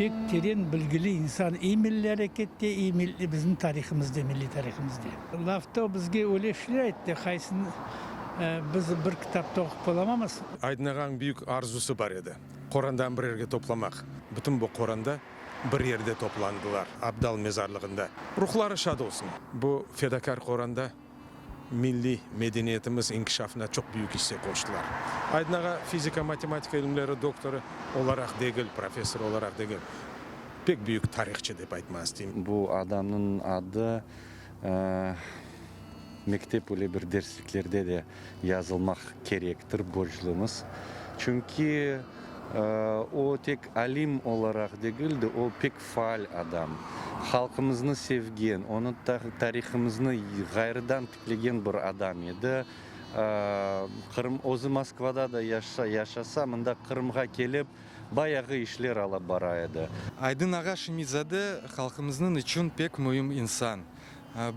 Pek teren bilgili insan i milliy arekette, i bizim tarihımızda, milliy tarihımızda. Lafta o bizge öyle şeyler ayttı, qaysını biz bir kitapta oqup olamamız. Aydın ağanıñ büyük arzusı bar edi, qorandanı bir yerge toplamaq. Bütün bu qoranda bir yerde toplandılar, Abdal mezarlığında. Ruhları şad olsun. Bu fedakâr qoranda milliy medeniyetimiz inkişafına çoq büyük isse qoştılar. Aydın ağa fizika-matematika ilimleri doktorı olaraq degil, professor olaraq degil, pek büyük tarihçı dep aytmaq isteyim. Bu adamnıñ adı mektep öyle bir dersliklerde de yazılmaq kerektir, borclumız. Çünki o tek alim olaraq degil de, o pek faal adam, halqımıznı sevgen, onı tarihımıznı ğayrıdan tiklegen bir adam edi. Qırım, özü Moskvada da yaşasa, mında Qırımğa kelip, bayağı işler alıp bara edi. Aydın ağa Şemizade halqımıznıñ içün pek müim insan.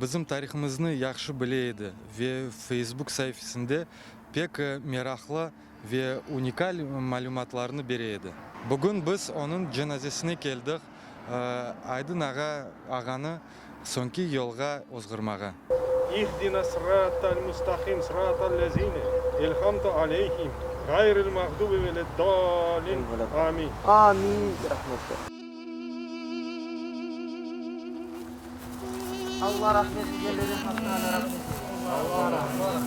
Bizim tarihımıznı yahşı bile edi ve Feysbuk saifesinde pek meraqlı ve unikal malümatlarnı bere edi. Bugün biz onıñ cenazesine keldik, Aydın ağa ağanı soñki yolğa ozğırmağa. İhdina sıratal mustaqim sıratal lezine elhamta aleyhim gayril mağdubi veled-dallin. Amin. Amin. Rahmetke. Allah rahmet eylesin, Haq Teala rahmet eylesin. Allah rahmet.